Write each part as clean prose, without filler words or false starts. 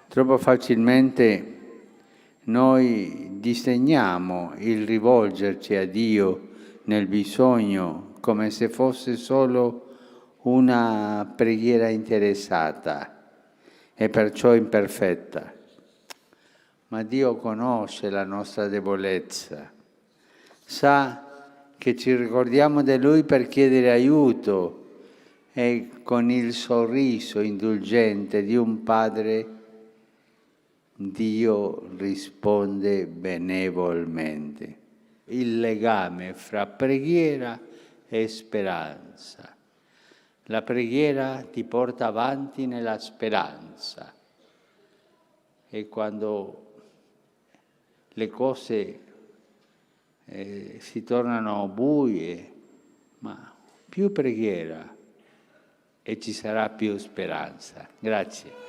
Troppo facilmente noi disdegniamo il rivolgerci a Dio nel bisogno come se fosse solo una preghiera interessata e perciò imperfetta. Ma Dio conosce la nostra debolezza, sa che ci ricordiamo di Lui per chiedere aiuto e con il sorriso indulgente di un padre Dio risponde benevolmente. Il legame fra preghiera e speranza. La preghiera ti porta avanti nella speranza e quando le cose si tornano buie, ma più preghiera e ci sarà più speranza. Grazie.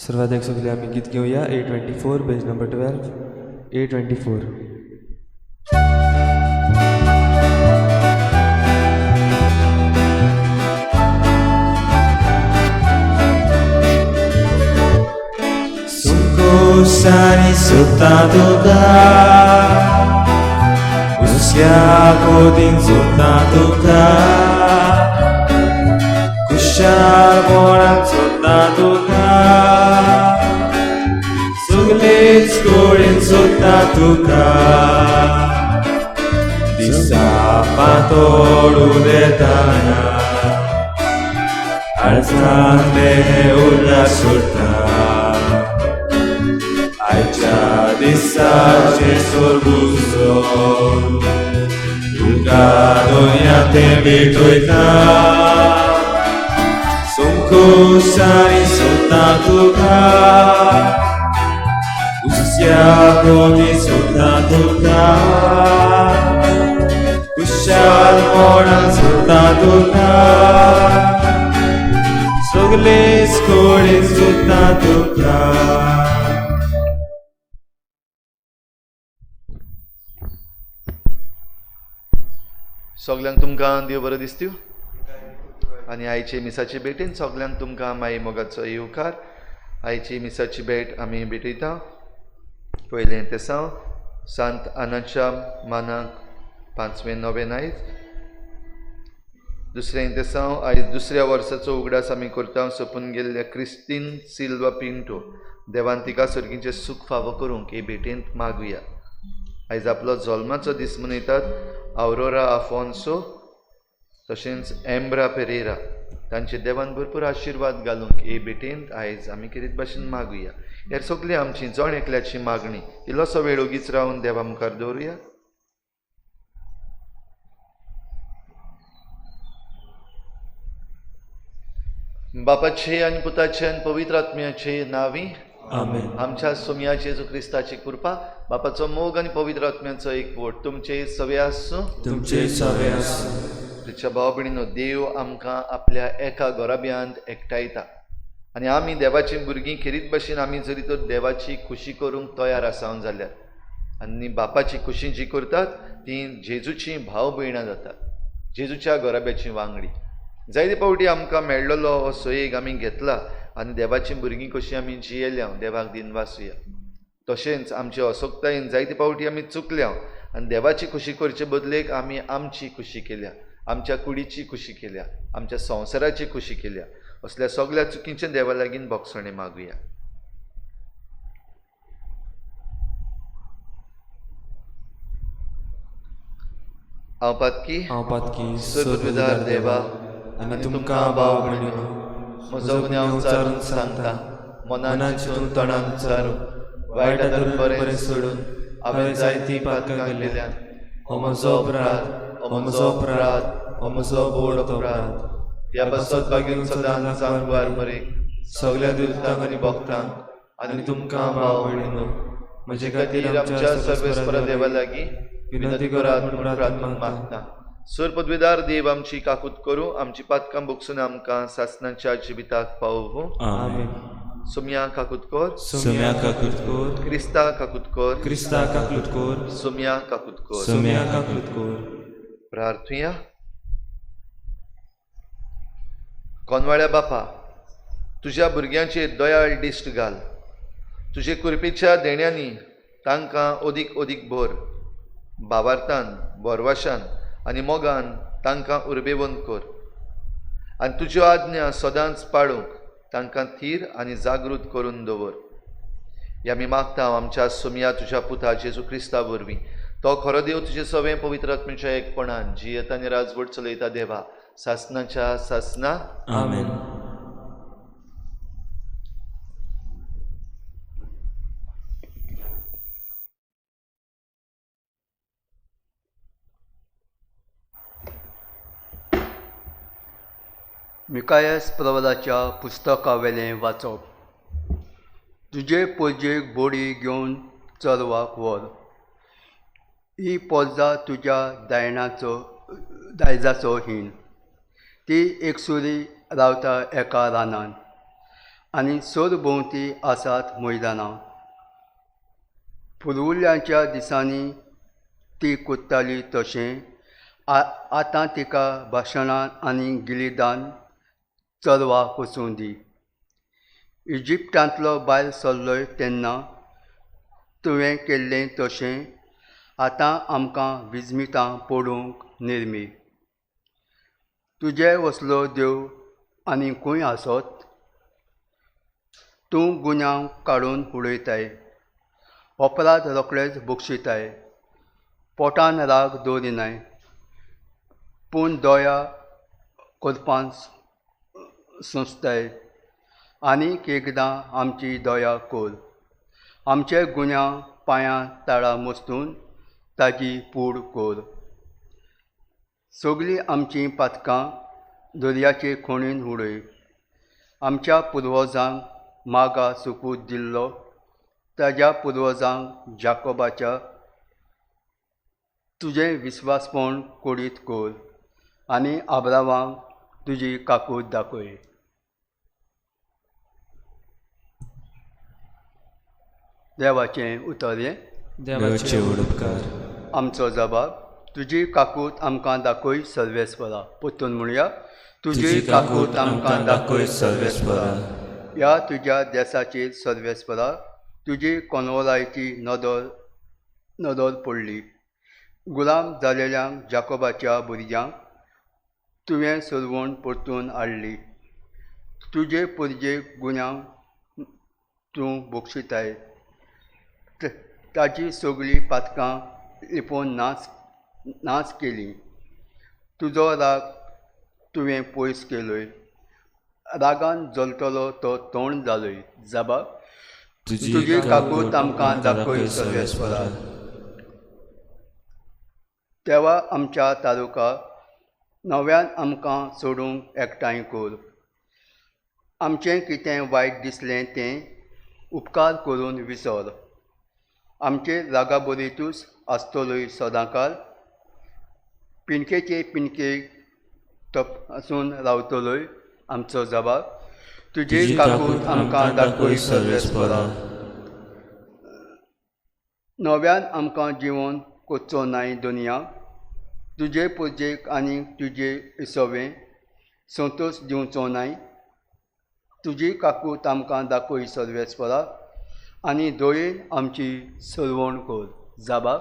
सुरवातेक सगळे आमी गीत घेवया 824 पेज number 12 824. संकोशानी सोदता तुका, हुस्क्या कोदीन सोदता तुका, खुशालपणान सोदता तुका, सगलेच कडेन सोदता तुका. दिसा पातोड उलयतना आळसांतले उरला सोडटा, आयच्या दिसाचे सोरबुसो तुका दोनया ते भेटयता. संकोशानी सोदता तुका, हुस्क्या कोती सोदता तुका, खुशालपणान सोदता तुका, सगलेच कडेन सोदता तुका. सगल्यांक तुमकां देव बरो दिसत्यो आनी आयचे मिसाचे भेटेन सगल्यांक तुमकां माई मोगाचो येवकार. आयची मिसाची भेट आमी भेटयता. पयलें तेसांव सांत आनाच्या मानाक पांचवें नवें आयज. दुसरें तेसांव आयज दुसऱ्या वर्साचो उगडास आमी करता सोंपून गेल्ल्या क्रिस्तीन सिल्वा पिंटो. देवान तिका सर्गीचें सूख फावो करूंक हे भेटेंत मागुया. आयज आपलो जल्माचो दीस मनयतात आवरोरा आफोन्सो तशेंच एम्ब्रा पेरेरा. तांचे देवान भरपूर आशिर्वाद घालूंक हे भेटेंत आयज आमी खेरीत भाशेन मागुया. ह्या सगळी आमची जण एकल्याची मागणी इल्लोसो वेळ ओगीच रावन देवा मुखार दवरुया. बापाचे आनी पुताचे आनी पवित्र आत्म्याचे नांवी आमेन. आमच्या सोमया जेजू क्रिस्ताची कृपा, बापाचो मोग आनी पवित्र आत्म्याचो एकवट तुमचे सवे आसूं. तुमचे सवे आसूं. तुमच्या भाव भयणीनो, देव आमकां आपल्या एका घराब्यांत एकठांयता आनी आमी देवाची भुरगीं खेरीत भाशेन आमी जरी तर देवाची खुशी करूंक तयार आसा जाल्यार आनी बापाची खुशी जी करतात ती जेजूची भाव भयणां जातात, जेजूच्या घराब्याची वांगडी. जायते फावटी आमकां मेळ्ळलो हो सोयेग आमी घेतला आनी देवाची भुरगीं कशीं आमी जियेल्या देवाक दिनवासुया. तशेंच आमचे असक्तायेन जायते फावटी आमी चुकल्या आनी देवाची खुशी करचे बदलेक आमी आमची खुशी केल्या, आमच्या कुडीची खुशी केल्या, आमच्या संवसाराची खुशी केल्या. असल्या सगळ्या चुकींचें देवा लागीं भोगसणें मागुया. हांव पातकी, हांव पातकी, सर्वपदवीधर देवा, आनी तुमकां भाव भयणीनो म्हजो गुन्यांव उचारून सांगता, मनान चिंतून तोंडान उचारून वायट धरून बरें सोडून हांवें जायतीं पातकां केल्या. हो म्हजो अपराध, हो म्हजो अपराध, हो म्हजो व्हड अपराध. ह्या पासत बागेन सदांच सांगवार मरे सगळ्या दुतांक आनी भक्तांक आनी तुमकां भाव भयणीनो म्हजे खातीर आमच्या सर्वेस्पर देवा लागीं विनंती करात म्हूण प्रार्थना मागता. सर पदवीदार देव आमची काकूत करूं, आमची पातकां बोगसून आमकां सासनाच्या जिविताक पावोवं. आमेन. सोम्या काकूत कर, सोम्या काकूत कर, क्रिस्ता काकूत कर, क्रिस्ता काकूत कर, सोम्या काकूत कर. सोम्या काकूत कर. प्रार्थुया. कोनवाळ्या बापा, तुज्या भुरग्यांचेर दयाळ दिश्ट घाल, तुजे कृपेच्या देण्यांनी तांकां अदीक अदीक भर. भावार्थान, बोरवाशान आनी मोगान तांकां उर्बेवंत कर आनी तुज्यो आज्ञा सदांच पाळूंक तांकां थीर आनी जागृत करून दवर. ह्या आमी मागता आमच्या सोमया तुज्या पुता जेजू क्रिस्ता वरवीं. तो खरो देव तुजे सवें पवित्र आत्म्याच्या एकपणान जियेता आनी राजवट चलयता देवा सासनाच्या सासना. आमेन. मिकायस प्रवलाच्या पुस्तकावेलें वाचप. तुजे पोरजेक बोडी घेवन चरवाक व्हर, ही पोरजा तुज्या दायणाचो दायजाचो हीण. ती एकसुरी रावता एका रानान आनी सरभोंवती आसात मैदानां. पुर्विल्ल्याच्या दिसांनी ती कोत्ताली तशें आतां तिका भाशणान आनी गिलिदान चलवा वचूं दी. इजिप्तांतलो भायर सरलोय तेन्ना तुवें केल्लें तशें आतां आमकां विजमितां पडूंक निर्मी. तुजे वसलो देव आनी खंय आसत? तूं गुन्यांव काडून उडयताय, अपराध रोखडेच बक्षिताय, पोटान राग दवरिनाय, पूण दया करपान सोंसताय. आनीक एकदां आमची दया कर, आमचे गुन्यांव पांयां ताळा मस्तून ताजी पूड कर. सगळीं आमचीं पातकां दर्याचे खणीन उडय. आमच्या पुर्वजांक मागा सुकूत दिल्लो ताज्या पुर्वजांक जाकोबाच्या तुजें विस्वासपण कोडीत कर आनी आब्रावांक तुजी काकूत दाखय. देवाचें उतर हें. देवाचे उपकार. आमचो जबाब तुजी काकूत आमकां दाखय सर्वेस्परा. परतून म्हणया, तुजी काकूत आमकां दाखय सर्वेस्परा. ह्या तुज्या देसाचेर सर्वेस्परा तुजी कोनवलायची नदर पडली. गुलाम जालेल्यांक जाकोबाच्या भुरग्यांक तुवें सरवण परतून हाडली. तुजे परजेक गुन्यांव तूं बक्षिताय, ताजी सगळीं पातकां लिपोवन नाच केली. तुजो राग तुवें पयस केलोय, रागान जलतलो तो तोंड जालोय. जाबा तुजी काकूत आमकां दाखय सर्वेस्परा. तेवा आमच्या तालुका नव्यान आमकां सोडूंक एकठांय कर. आमचें कितें वायट दिसलें तें उपकार करून विसर. आमचे रागाबरीतूच आसतलोय सदांकाल, पिनकेचे पिनकेक तपासून रावतलोय. आमचो जबाब तुजी काकूत आमकां दाखय सर्वेस्परा. नव्यान आमकां जिवन कोच्चो नाय दुनिया, तुजे पुजेक आनी तुजे इसवें संतोश दिवचो नाय. तुजी काकूत आमकां दाखय सर्वेस्परा आनी दयेन आमची सरवण कर. जाबा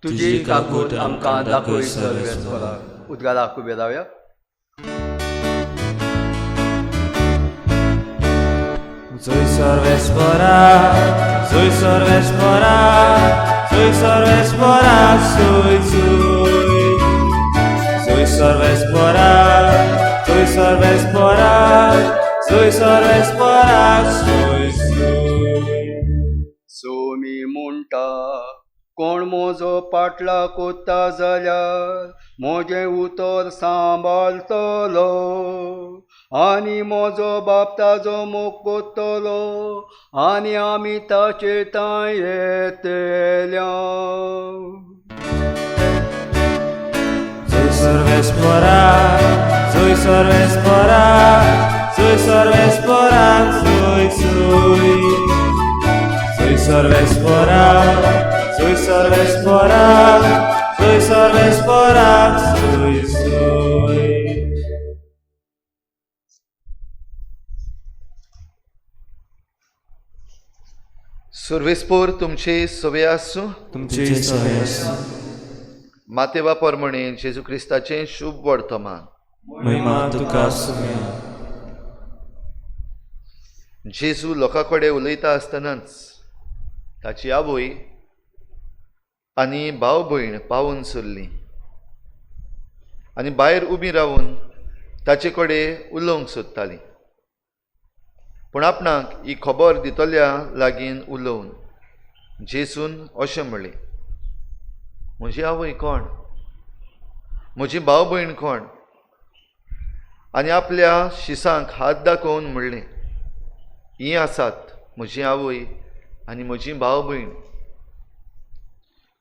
तुजी काकूत आमकां दाखय सर्वेस्परा. उद्गाराक उबे रावया. Soy सर्वेस्परा, soy सर्वेस्परा, soy सर्वेस्परा, soy soy. Soy सर्वेस्परा, soy सर्वेस्परा, soy सर्वेस्परा, soy soy. Somi म्हणटा कोण म्हजो पाटला कोत्ता जाल्यार म्हजें उतर सांबाळटलो आनी म्हजो बाप ताजो मोग कोत्तलो आनी आमी ताचे तांय येतल्या. Soy सर्वेस्परा, soy सर्वेस्परा, soy सर्वेस्परा, soy soy. Soy सर्वेस्परा, soy सर्वेस्परा, soy सर्वेस्परा, soy soy. सर्वेस्पोर तुमचे सवे आसूं. तुमचे सवे आसूं. मातेवा परमणे जेजू क्रिस्ताचें शुभ वर्तमान. महिमा तुका सुम्या. जेजू लोकां कडेन उलयता आसतनाच ताची आवय आनी भाव भयण पावून सरली आनी भायर उबी रावन ताचे कडेन उलोवंक सोदताली. पूण आपणाक ही खबर दितल्या लागीं उलोवन जेजून अशें म्हणलें, म्हजी आवय कोण, म्हजी भाव भयण कोण? आनी आपल्या शिसांक हात दाखोवन म्हणलें, हीं आसात म्हजी आवय आनी म्हजी भाव भयण.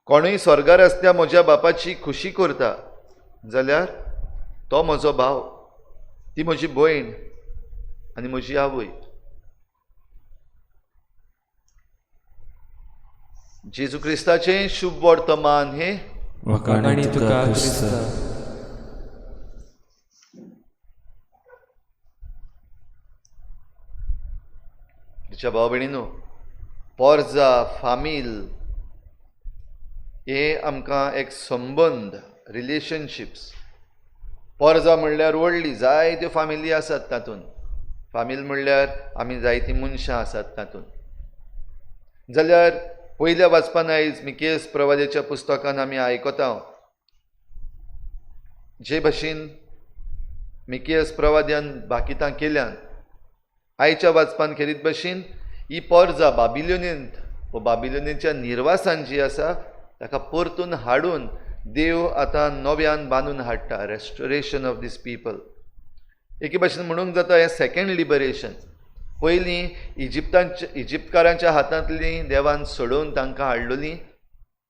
कोणूय स्वर्गार आसल्या म्हज्या बापाची खुशी करता जाल्यार तो म्हजो भाव, ती म्हजी भयण आनी म्हजी आवय. जेजू क्रिस्ताचें शुभ वर्तमान हें वाखाणी तुका क्रिस्ता. तिच्या भाव भयणीनो, पोरजा फामील हे आमकां एक संबंद, रिलेशनशिप्स. पोरजा म्हणल्यार व्हडली जायत्यो फामिली आसात तातूंत. फामील म्हणल्यार आमी जायतीं मनशां आसात तातूंत. जाल्यार पयल्या वाचपान आयज मिकेस प्रवाद्याच्या पुस्तकान आमी आयकता, जे भशेन मिकेस प्रवाद्यान बाकितां केल्यान, आयच्या वाचपान खेरीत भशेन ही पोरजा बाबिलोनींत व बाबिलोनीच्या निर्वासान जी आसा ताका परतून हाडून देव आतां नव्यान बांदून हाडटा. Restoration of these people. एके भाशेन म्हणूंक जाता हें सेकेंड लिबरेशन. पयलीं इजिप्तकारांच्या हातांतलीं देवान सोडोवन तांकां हाडलोलीं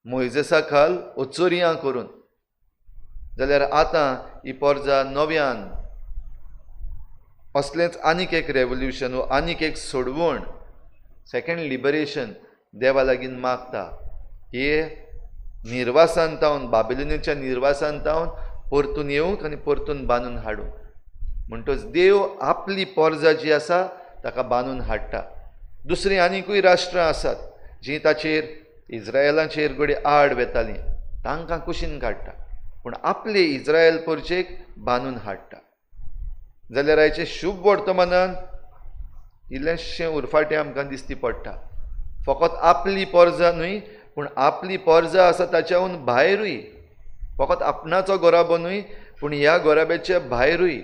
मोयजेसा खाल ओचोरयां करून. जाल्यार आतां ही पोरजा नव्यान असलेंच आनीक एक रेवोल्युशन वा आनीक एक सोडवण, सेकेंड लिबरेशन देवा लागीं मागता. हे निर्वासान तावन, बाबिलोनीच्या निर्वासान तावन परतून येवंक आनी परतून बांदून हाडूंक. म्हणटच देव आपली पोरजा जी आसा ताका बांदून हाडटा. दुसरीं आनिकूय राष्ट्रां आसात जीं ताचेर इज्रायलाचेर घडये आड वेतालीं, तांकां कुशीन काडटा, पूण आपले इज्रायल पोरचेक बांदून हाडटा. जाल्यार आयचें शुभ वर्तमानान इल्लेंशें उरफाटें आमकां दिसती पडटा. फकत आपली पोरजा न्हय, पूण आपली पोरजा आसा ताच्याहून भायरूय, फकत आपणाचो गोराबो न्हय पूण ह्या गोराब्याच्या भायरूय.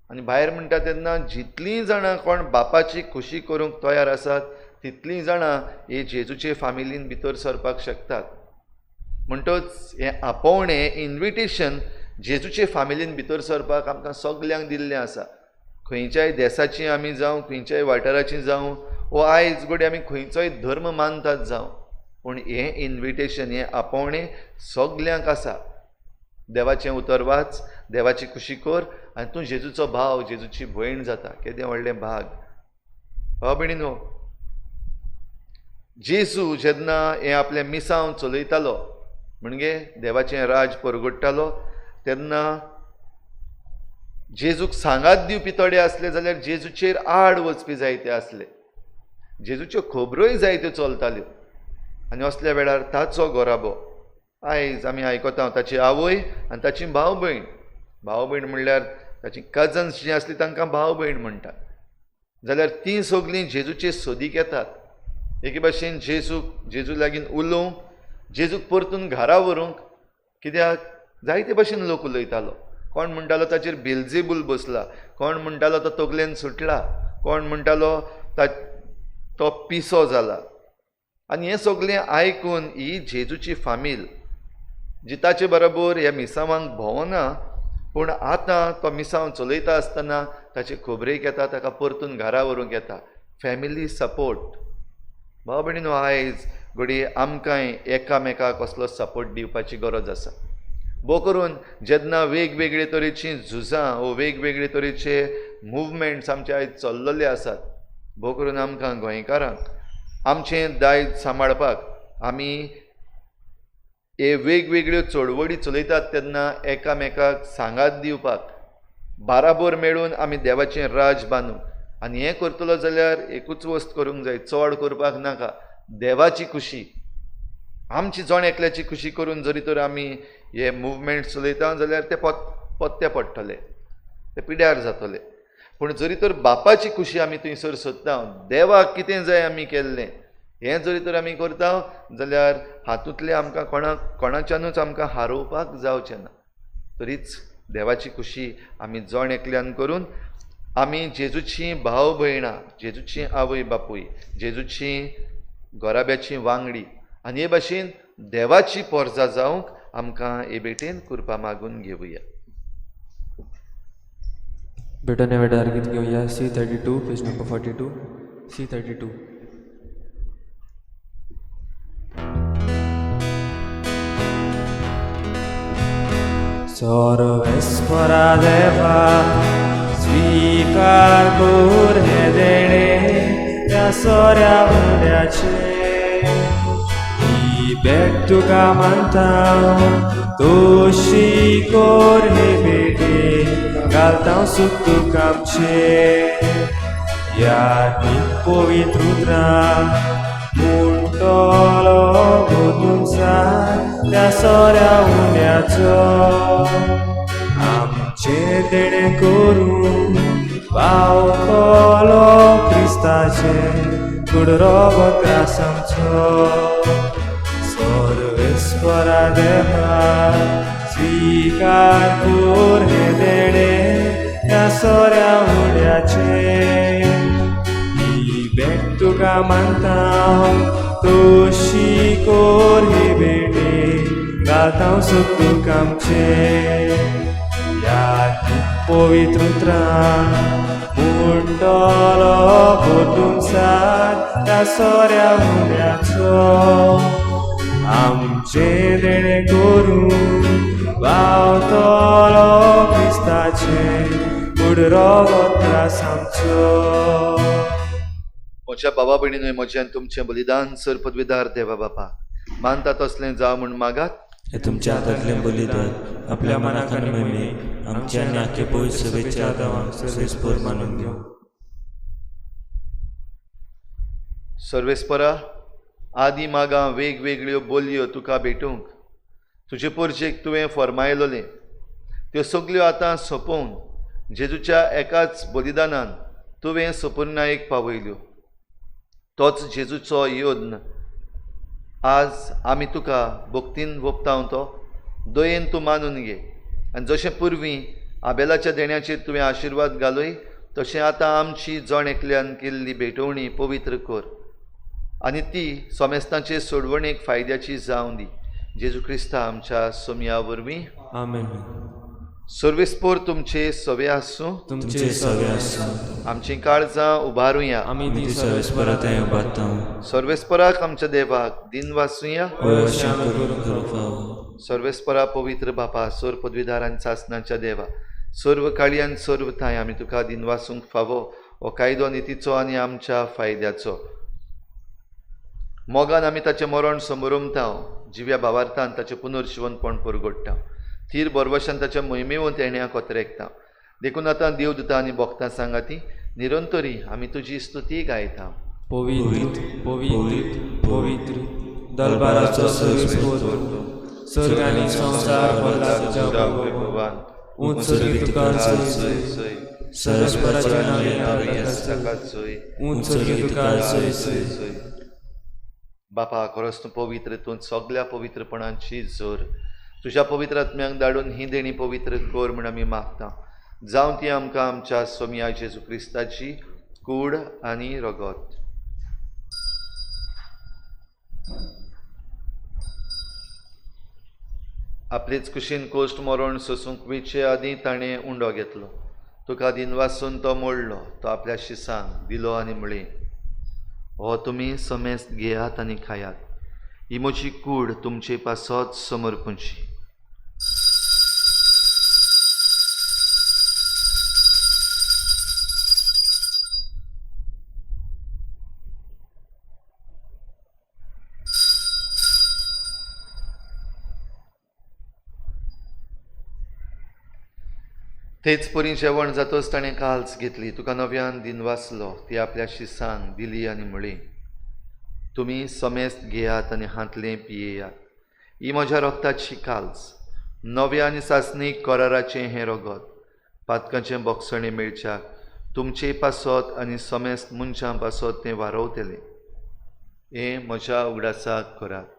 आनी भायर म्हणटा तेन्ना जितलीं जाणां कोण बापाची खुशी करूंक तयार आसात तितलीं जाणां हे जेजूचे फामिलीन भितर सरपाक शकतात. म्हणटच हें आपोवणें, इन्विटेशन जेजूचे फामिलीन भितर सरपाक आमकां सगल्यांक दिल्लें आसा. खंयच्याय देसाची आमी जावं, खंयच्याय वाठाराची जावं, वो आयज घडये आमी खंयचोय धर्म मानतात जावं, पूण हें इन्विटेशन, हें आपोवणें सगल्यांक आसा. देवाचें उतर वाच, देवाची खुशी कर आनी तूं जेजूचो भाव, जेजूची भयण जाता. केदें व्हडलें भाग. भाव भयणीनो, जेजू जेन्ना हें आपलें मिसांव चलयतालो, म्हणजे देवाचें राज परगट्टालो, तेन्ना जेजूक सांगात दिवपी थोडे आसले जाल्यार जेजूचेर आड वचपी जायते आसले. जेजूच्यो खबरोय जायत्यो चलताल्यो. आनी असल्या वेळार ताचो गोराबो आयज आमी आयकता, ताची आवय आनी ताची भाव भयण. भाव भयण म्हणल्यार ताची कजन्स जीं आसली तांकां भाव भयण म्हणटात. जाल्यार तीं सगलीं जेजूचे सोदीक येतात. एके भाशेन जेजू लागीं उलोवंक, जेजूक परतून घरा व्हरूंक. कित्याक जायते भाशेन लोक उलयतालो. कोण म्हणटालो ताचेर बेलजेबूल बसला, कोण म्हणटालो तो तकलेन सुटला, कोण म्हणटालो तो पिसो जाला. आनी हें सगलें आयकून ही जेजूची फामील जी ताचे बरोबर ह्या मिसावांक भोंवना, पूण आतां तो मिसांव चलयता आसतना ताचे खबरेक येता, ताका परतून घरा व्हरूंक येता. Family support. भाव भयणीनो, आयज घडये आमकांय एकामेकाक कसलो सपोर्ट दिवपाची गरज आसा. भोव करून जेन्ना वेगवेगळे तरेचीं झुजां वो वेगवेगळे तरेचे मुवमेंट्स आमचे आयज चल्लले आसात, भोव करून आमकां गोंयकारांक आमचें दायज सांबाळपाक आमी हे वेगवेगळ्यो चळवळी चलयतात तेन्ना एकामेकाक सांगात दिवपाक, बाराबोर मेळून आमी देवाचें राज बांदूंक. आनी हें करतलो जाल्यार एकूच वस्त करूंक जाय, चड करपाक नाका. देवाची खुशी, आमची जण एकल्याची खुशी करून जरी तर आमी हे मुवमेंट चलयता जाल्यार ते पत्ते पडटले, ते पिड्यार जातले. पूण जरी तर बापाची खुशी आमी थंयसर सोदता, देवाक कितें जाय आमी केल्लें हें जरी तर आमी करता जाल्यार हातूंतलें आमकां कोणाच्यानूच आमकां हारोवपाक जावचें ना. तरीच देवाची खुशी आमी जण एकल्यान करून आमी जेजूची भाव भयणां, जेजूची आवय बापूय, जेजूची गोराब्याची वांगडी आनी हे भाशेन देवाची पोरजा जावंक आमकां हे भेटेन कृपा मागून घेवया. भेटून वेळार गीत घेवया. C32, page number 42, C32. सर्वेस्परा देवा स्वीकार कर हे देणे त्या सोऱ्या उंड्याचे. भेट तुका मानता तशी कोर हे भेटे घालता सुख तुका आमचें ह्या पवित्र उतरां म्हणटलो बदलून सार त्या सोऱ्या उण्याचो आमचें देणें करून पावतलो क्रिस्ताचें कुडरो त्रास आमचो सर्वेस्परा देवा स्विकार कोर हें देणें ह्या सोऱ्या उड्याचें ही भेट तुका मानता तशी कोर ही भेटे घालता सुख तुका आमचें ह्या पवित्र उतरां म्हणटलो बदलून सार त्या सोऱ्या उण्याचो आमचें देणें करून पावतलो क्रिस्ताचें कुडरो त्रास आमचो. म्हज्या बाबा भयणीनूय म्हजें आनी तुमचें बलिदान सर पदवीदार देवा बापा मानता तसलें जावं म्हूण मागात. हे तुमच्या हातांतलें बलिदान आपल्या मनाक आनी महिमेक आमच्या आनी आख्खे पवित्र सभेच्या आदावांक सर्वेस्पर मानून घेवं. सर्वेस्परा आदी मागां वेगवेगळ्यो बोलयो तुका भेटूंक तुजे पोरजेक तुवें फर्मायलोलें त्यो सगल्यो आतां सोंपोवन जेजूच्या एकाच बलिदानान तुवें सपुर्णायेक पावयल्यो. तोच जेजूचो यत्न आज आमी तुका भक्तीन वोपता तो दयेन तूं मानून घे आनी जशें पुर्वी आबेलाच्या देण्याचेर तुवें आशिर्वाद घालय तशें आतां आमची जण एकल्यान केल्ली भेटवणी पवित्र कर आनी ती सोमेस्तांचे सोडवणेक फायद्याची जावं दी. जेजू क्रिस्ता आमच्या सोमया वरवीं. आमेन. सर्वेस्पोर तुमचे सवे आसूं. तुमचे सवे आसूं. आमचीं काळजां उबारुया. आमी ती ती सर्वेस्परा थंय उबारता. सर्वेस्पराक आमच्या देवाक दिन वासुया. होय अशें करूंक फावो. सर्वेस्परा पवित्र बापा सोर पदवीदार आनी सासनाच्या देवा सर्व काळी आनी सर्व थांय आमी तुका दिन वासूंक फावो हो कायदो नितीचो आनी आमच्या फायद्याचो. मोगान आमी ताचें मरण समरमता जिव्या भावार्थान ताचें पुनर्जिवनपण परगोडटा थीर बरवशान ताच्या मोहिमेवंत येण्या कोतरेकता. देखून आतां देवदूता आनी भक्तां सांगाती निरंतरी आमी तुजी स्तुती गायता. पवित्र पवित्र पवित्र दरबाराचो सर्वेस्पोर स्वर्ग आनी संवसार भरला तुज्या वैभवान. उंच स्वर्गी तुका जय जय. सर्वेस्पराच्या नांवान उंच स्वर्गी तुका जय जय. बापा खरोच तूं पवित्र तूं सगल्या पवित्रपणाची जोर तुज्या पवित्र आत्म्यांक धाडून ही देणी पवित्र कर म्हूण आमी मागता. जावं ती आमकां आमच्या सोमया जेजू क्रिस्ताची कूड आनी रगत. आपलेच कुशीन कोश्ट मरण सोसूंक वेचे आदीं ताणें उंडो घेतलो तुका दिनवासून तो मोडलो तो आपल्या शिसांक दिलो आनी म्हळें हो तुमी समेस्त घेयात आनी खायात ही म्हजी कूड तुमचे पासत समर्पणची. तेच परी जेवण जातच ताणें काल्स घेतली तुका नव्यान दिनवासलो ती आपल्या शिसांक दिली आनी म्हळी तुमी समेस्त घेयात आनी हांतलें पियेयात ही म्हज्या रगताची काल्स नव्या आनी सासणीक कराराचें हें रगत पातकांचें बोगसणें मेळच्याक तुमचे पासत आनी समेस्त मनशां पासत तें वारवतलें. हें म्हज्या उगडासाक करात.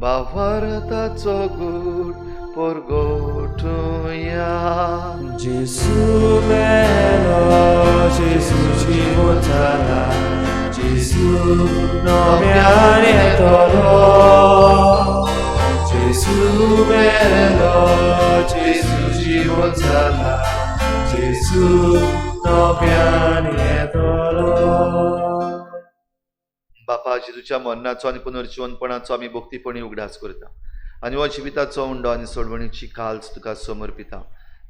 भावार्थाचो गूट परगोटुया. जेजू मेलो जेजू जिवंत जाला जेजू नव्यान येतलो जेजू मेलो जेजू जिवंत जाला जेजू नव्यान येतलो. बापा, जेजूच्या मरणाचो आनी पुनर्जिवनपणाचो आमी भक्तीपणी उगडास करता आनी हो जिविताचो उंडो आनी सोडवणीची काल्स तुका समर्पिता.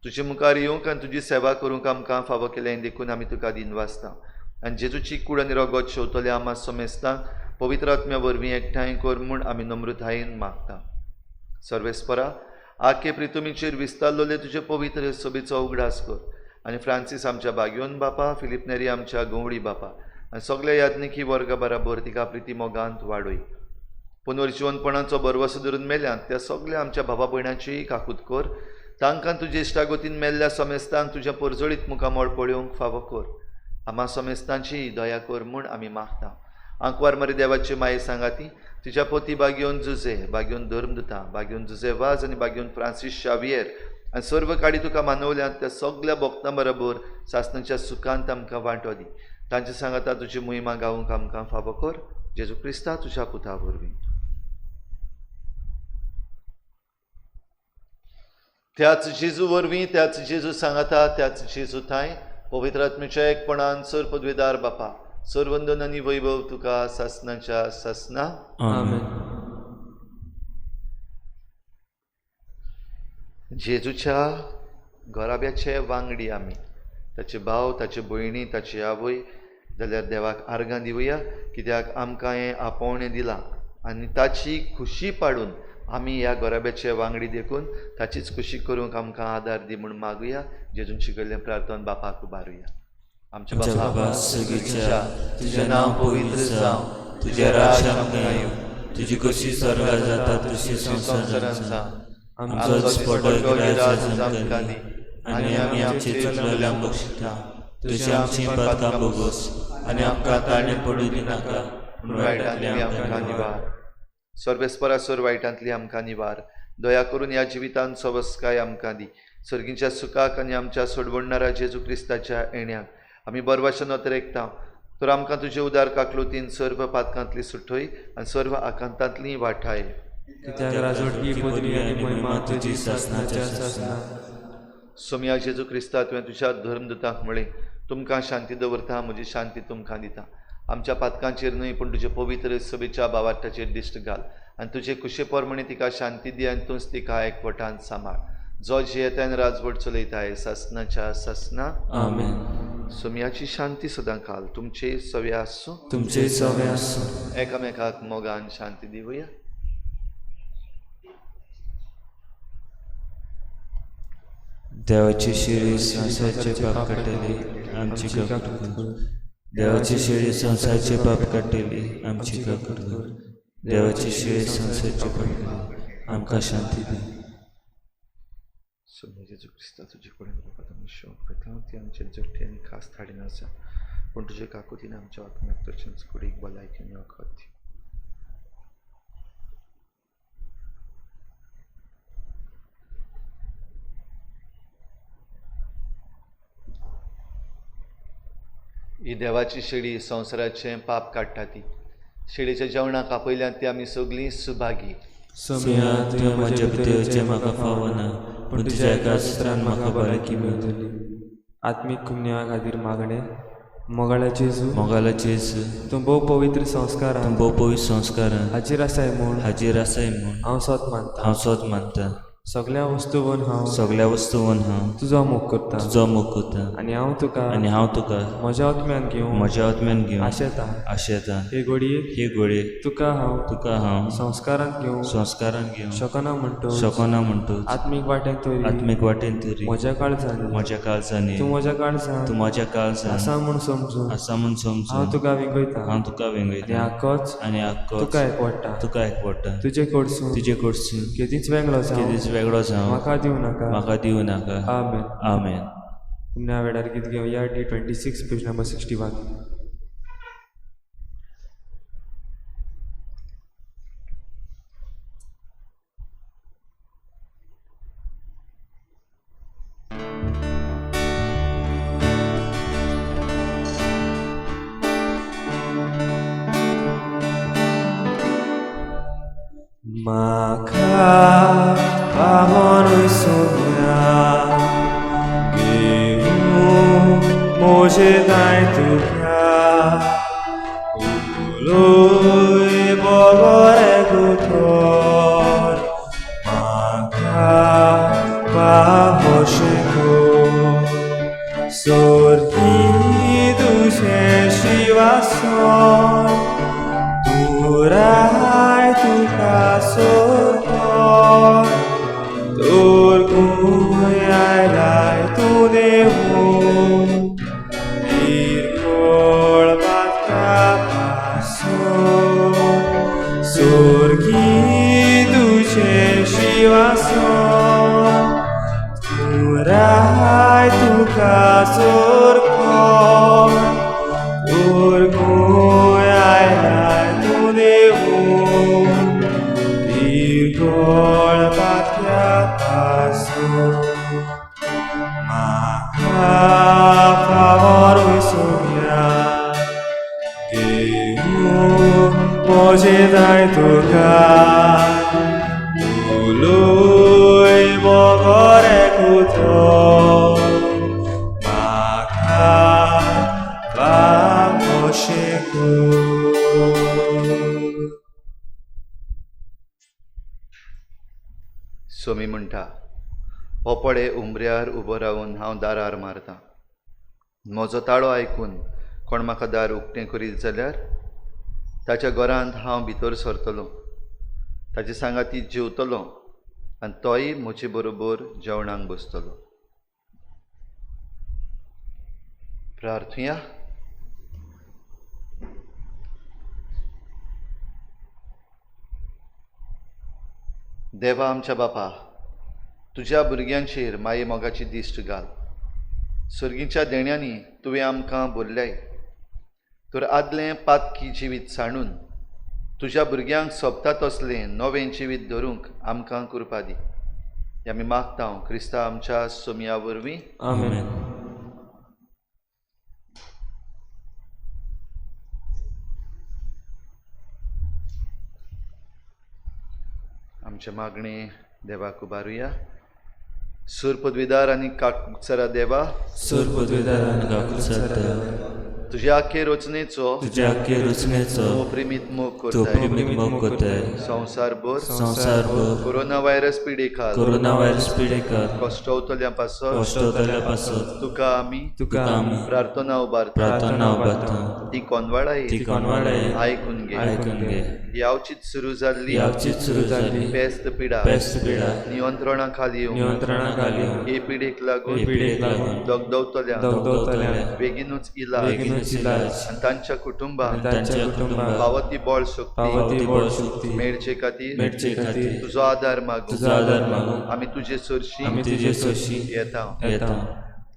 तुजे मुखार येवंक आनी तुजी सेवा करूंक आमकां फावो केलें देखून आमी तुका दिनवासता आनी जेजूची कूड आनी रगत शेवतले आमा समेस्तांक पवित्र आत्म्या वरवीं एकठांय कर म्हूण आमी नम्रतायेन मागता. सर्वेस्परा, आखे प्रितुमीचेर विस्तारलेले तुजे पवित्र सभेचो उगडास कर आनी फ्रांसीस आमच्या बागयोन बापा, फिलीप नेरी आमच्या गंवडी बापा आनी सगल्या याज्ञिकी वर्गा बराबर तिका प्रिती मोगांत वाडय. पुनर्जिवनपणाचो बरवसो धरून मेल्यात त्या सगल्या आमच्या भावा भयणांचीय काकूत कर. तांकां तुजे इश्टागतीन मेल्ल्या समेस्तांक तुज्या परजळीत मुखामळ पळोवंक फावो कर. आमा समेस्तांची दया कर म्हूण आमी मागता. आंकवार मरे देवाची माये सांगाती तुज्या पोती बागयोन जुजे, बागयोन धर्मदुता, बागयोन जुजे वाज आनी बागयोन फ्रांसीस शावियर आनी सर्व काडी तुका मानवल्यात त्या सगल्या भक्तां बरोबर सासणाच्या सुखांत आमकां वांटो दी. तांचे सांगाता तुजी मोहिमा गावंक आमकां फावो कर. जेजू क्रिस्ता तुज्या पुता वरवीं. त्याच जेजू वरवीं, त्याच जेजू सांगाता, त्याच जेजू थांय पवित्र आत्म्याच्या एकपणान सर पदवेदार बापा, सर्वंदन आनी वैभव तुका सासणाच्या सासना. आमेन. जेजूच्या घराब्याचे वांगडी आमी, ताचे भाव, ताचे भयणी, ताची आवय जाल्यार देवाक आर्गां दिवया, कित्याक आमकां हें आपोवणें दिलां आनी ताची खुशी पाडून आमी ह्या घराब्याचे वांगडी देखून ताचीच खुशी करूंक आमकां आदार दी म्हूण मागुया. जेजून शिकयल्लें प्रार्थना बापाक उबारुया. आमच्या बापा सर्गीच्या, तुजें नांव पवित्र जावं, तुजें राज्य आमकां येवं, तुजी कशी स्वर्गार जाता तशी संवसारांत जावं. आमचो दिसपट्टो गिरास आमकां दी आनी आमी आमचे चुकलेल्यांक बक्षिता, तशी आमची पातकां भोगोस आनी आमकां ताळणें पडूं दिनाका, पूण वायटांतली आमकां निवार. सर्वेस्परा सर वायटांतली आमकां निवार. दया करून ह्या जिवितांत सवस्काय आमकां दी. सर्गीच्या सुखाक आनी आमच्या सोडवणणारा जेजू क्रिस्ताच्या येण्याक आमी बरवाशे नोतरेकता. तर आमकां तुजे उदार काकलुतीन सर्व पातकांतली सुटय आनी सर्व आकांतांतली वाठाय. कित्याक राजवटकी पदवी आनी महिमा तुजी सासणाच्या सासणा. सोमया जेजू क्रिस्ता, तुवें तुज्या धर्मदुतांक म्हळें, तुमकां शांती दवरता, म्हजी शांती तुमकां दिता. आमच्या पातकांचेर न्हय पूण तुजे पवित्र सभेच्या भावार्थाचेर दिश्ट घाल आनी तुजे कुशे प्रमाणे तिका शांती दी आनी तूंच तिका एकवटान सांबाळ. जो जियेता आनी राजवट चलयता सासणाच्या सासना. आमेन. सोमयाची शांती सदां काल तुमचे सवे आसूं, तुमचे सवे आसूं. एकामेकाक मोगान शांती दिवया. देवाची शिळी संवसाराचे पाप काडटली, आमची काकूत कर. देवाची शिळी संवसाराचे पाप काडटली, आमची काकूत कर. देवाची शिळी संवसाराचे पाप काडटली, आमकां शांती दी. सोमया जेजू क्रिस्ता, तुजे कडेन बाबा आमी शोक करता ती आमचे जट्टे आनी खास थाडीन आसा, पूण तुजे काकुतीन आमच्या आत्म्याक तशेंच कुडीक भलायकी आनी वखद दी. ही देवाची शेळी संवसाराचें पाप काडटा ती शेळीच्या जेवणाक आपयल्यात ती आमी सगळीं सुभागी. सोमया, तुवें म्हज्या भितर येवचें म्हाका फावना, पूण तुज्या एका सुत्रान म्हाका भलायकी मेळटली. आत्मीक कुमन्या खातीर मागणें. मोगाळ्या जेजू, मोगाळ्या जेजू, तूं भोव पवित्र संस्कारान, तूं भोव पवित्र संस्कारान हाजीर आसाय म्हूण, हाजीर आसाय म्हूण हांव सोद मानता. हांव सोद मानता. सगल्या वस्तूवन हांव, सगल्या वस्तूवन हांव तुजो मोग करता, तुजो मोग करता. आनी हांव तुका, आनी हांव तुका म्हज्या आत्म्यान घेवन, म्हज्या आत्म्यान घेवन आशेता, आशेता. हे घडयेक, हे घडयेक तुका हांव, तुका हांव संस्कारांत घेवन, संस्कारांत घेवन शकना म्हणटो, शकना म्हणटो, आत्मीक वाटेन तरी, आत्मीक वाटेन तरी म्हज्या काळजान, म्हज्या काळजान, तूं म्हज्या काळजान, तूं म्हज्या काळजान आसा म्हूण समजून, आसा म्हूण समजून हांव तुका वेंगयता, हांव तुका वेंगयता. आनी आकोच, आनी आकोच तुका एकवटा, तुका एकवटा. तुजे कडसून, तुजे कडसून केदींच वेगळो जावं, केदींच वेगळो जावं म्हाका दिवं नाका, म्हाका दिवं नाका. आमेन. आमेन. पुण्या वेळार गीत घेवया. D26 page number 61. म्हाका पावन सोम्या घेवूं म्हजें दाय तुका, उलो सोर्गी तुजें शिवासन पुराय तुका सोरकोन तोर खूंय आयलाय तूं देवून निर्गोळ पात्रा पासून सोर्गी तुजें शिवासन पुराय तुका सोरकोन तोर खूंय आयलाय तूं देवून निर्गोळ पात्रा पासून म्हाका फावोर विसुया देवू म्हजें जाय तुका उलोय बगर एकूतो म्हाका वागोशें कर. सोमी म्हणटा, हो पळे उमऱ्यार उबो रावन हांव दारार मारतां. म्हजो ताळो आयकून कोण म्हाका दार उक्तें करीत जाल्यार ताच्या घरांत हांव भितर सरतलो, ताचे सांगाती जेवतलो आनी तोय म्हजे बरोबर जेवणाक बसतलो. प्रार्थुया. देवा आमच्या बापा, तुज्या भुरग्यांचेर माये मोगाची दिश्ट घाल. सर्गीच्या देण्यांनी तुवें आमकां भरल्याय, तर आदलें पातकी जिवीत सांडून तुज्या भुरग्यांक सोबता तसलें नवें जिवीत धरूंक आमकां कृपा दी. हें आमी मागता क्रिस्ता आमच्या सोमया वरवीं. आमेन. आमचें मागणें देवाक उबारुया. सूर पदवीदार आनी काकुत्सरा देवा, सूर पदवीदार आनी काकुत्सरा देवा, तुज्या आखे रचनेचो तुज्या आखे रचनेचो तूं प्रेमीत मोग तूं करताय. प्रेमीत मोग करताय. संवसारभर संवसारभर कोरोना व्हायरस पिडेखाल कोरोना व्हायरस पिडेखाल कश्टवतल्या पासत कश्टवतल्या पासत तुका आमी तुका आमी प्रार्थना उबारता. प्रार्थना उबारता. ती कोनवाळाय ती कोनवाळाय आयकून घे. आयकून घे. यावचीच सुरू जाल्ली यावचीच सुरू जाल्ली पेस्त पिडा पेस्त पिडा नियंत्रणा खाली येवं. नियंत्रणा खाली येवं. हे पिडेक लागून हे पिडेक लागून दगदवतल्या दगदवतल्या बेगीनूच इलाज बेगीनूच इलाज आनी तांच्या कुटुंबाक तांच्या कुटुंबाक फावो ती बळ शक्ती फावो ती बळ शक्ती मेळचे खातीर मेळचे खातीर तुजो आदार मागूं. तुजो आदार मागूं. आमी तुजे सरशी आमी तुजे सरशी येता. येता.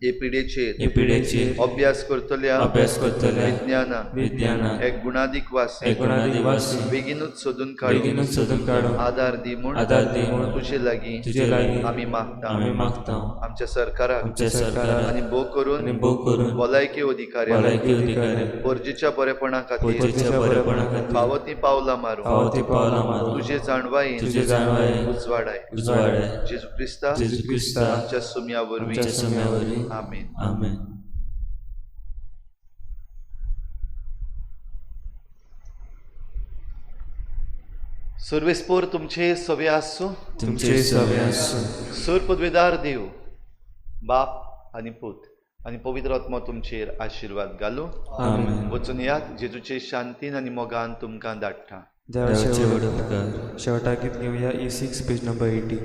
हे पिडेचेर हे पिडेचेर अभ्यास करतल्या अभ्यास करतल्या विज्ञानाक विज्ञानाक एक गुणादीक वासी एक गुणादीक वासी बेगीनूच सोदून काडून बेगीनूच सोदून काडून आदार दी म्हूण आदार दी म्हूण तुजे लागीं तुजे लागीं आमी मागता. आमी मागता. आमच्या सरकाराक आमच्या सरकाराक आनी भोव करून आनी भोव करून भलायकी अधिकाऱ्यांक भलायकी अधिकाऱ्यांक गरजेच्या बरेपणा खातीर गरजेच्या बरेपणा खातीर फावो ती पावलां मारूं. फावो ती पावलां मारूं. तुजे जाणवायेन तुजे जाणवायेन उजवाडाय. उजवाडाय. जेजू क्रिस्ता जेजू क्रिस्ता आमच्या सुम्या वरवीं. आमच्या सुम्या वरवीं. आमेन. आमेन. सर्वेस्पोर तुमचे सवे आसूं. तुमचे सवे आसूं. सूर पदवेदार देव बाप आनी पूत आनी पवित्र आत्मो तुमचेर आशिर्वाद घालूं. आमेन. वचून यात जेजूचे शांतीन आनी मोगान तुमकां धाडटा. देवाचे देवाचे व्हड उपकार. शेवटाक गीत घेवया E6 page number 80.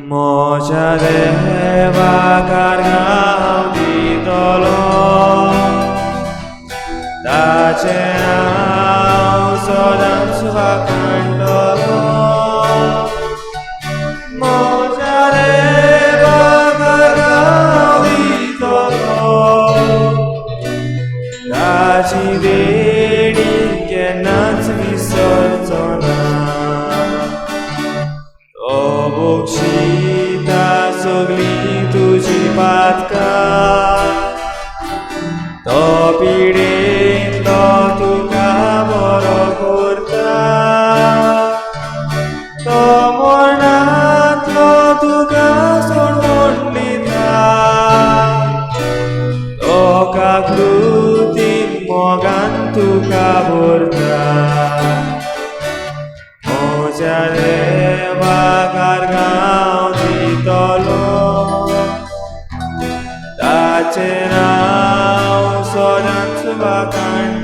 म्हज्या देवा कारगांव दितलो ताचें हांव सदांच वाखाणटलो. म्हज्या देवा कारगांव दितलो ताची देणी केन्नाच विसरचो ना. तो बक्षिता सगळीं तुजी पातकां, तो पिडेंतलो तुका बरो करता. म्हज्या देवाक आर्गांव दितलो, ताचें नांव सदांच वाखाणतलो.